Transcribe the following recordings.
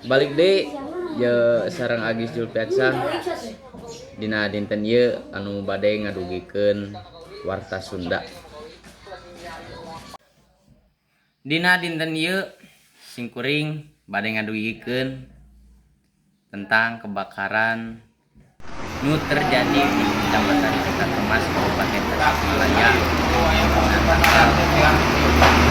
Balik deui je sareng Agis Julfiansyah dina dinten ieu anu bade ngadugikeun Warta Sunda. Dina dinten ieu simkuring bade ngadugikeun tentang kebakaran nu terjadi di Kecamatan Cikatomas, Kabupaten Tasikmalaya dina tanggal kejadian kebakaran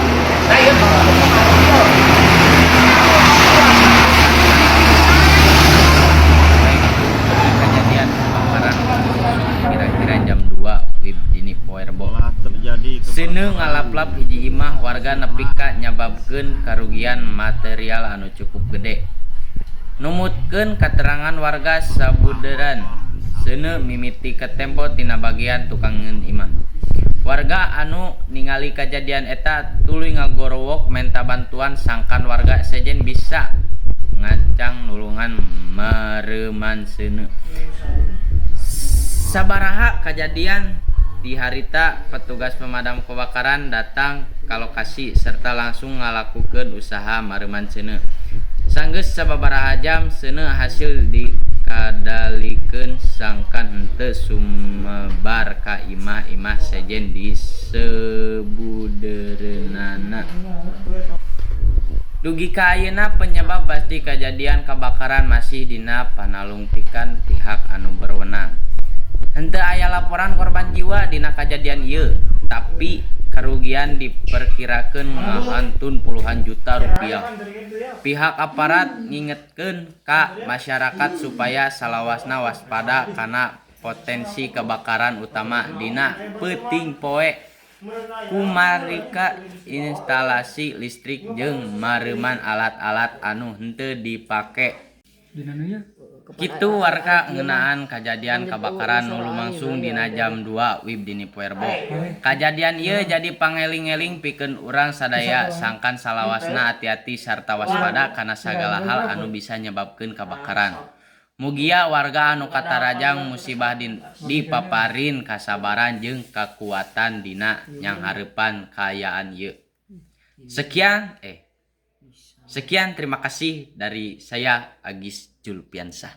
kira-kira jam 2 WIB dini poe Rebo. Telah terjadi. Seuneu ngalaplap hiji imah warga nepi ka nyababkeun karugian material anu cukup gede. Numutkeun katerangan warga sabudeureun, seuneu mimiti katempo tina bagian tukangeun imah. Warga anu ningali kajadian eta tuluy ngagorowok menta bantuan sangkan warga sejen bisa ngacang nulungan mareuman seuneu. Sabaraha kajadian di harita, petugas pemadam kebakaran datang ka lokasi serta langsung ngalakukeun usaha mareuman seuneu. Sanggeus sababaraha jam, seuneu hasil dikadalikeun sangkan henteu sumebar ka imah-imah sejen di sabudeureunana. Dugi ka ayeuna, penyebab pasti kajadian kebakaran masih dina panalungtikan pihak anu berwenang. Henteu aya laporan korban jiwa dina kajadian ieu, tapi karugian diperkirakeun ngahantun puluhan juta rupiah. Pihak aparat ngingetkeun ka masyarakat supaya salawasna waspada kana potensi kebakaran, utama dina peuting poe, kumarika instalasi listrik jeung mareuman alat-alat anu henteu dipake. Kitu warta ngeunaan kajadian kabakaran nu lumangsung dina jam 2 WIB dini poe Rebo. Kajadian ieu jadi pangeling-eling pikeun urang sadaya sangkan salawasna hati-hati sarta waspada kana sagala hal anu bisa nyebabkeun kabakaran. Mugia warga anu katarajang musibah dipaparin kasabaran jeung kakuatan dina nyanghareupan kaayaan ieu. Sekian, terima kasih dari saya, Agis Julfiansyah.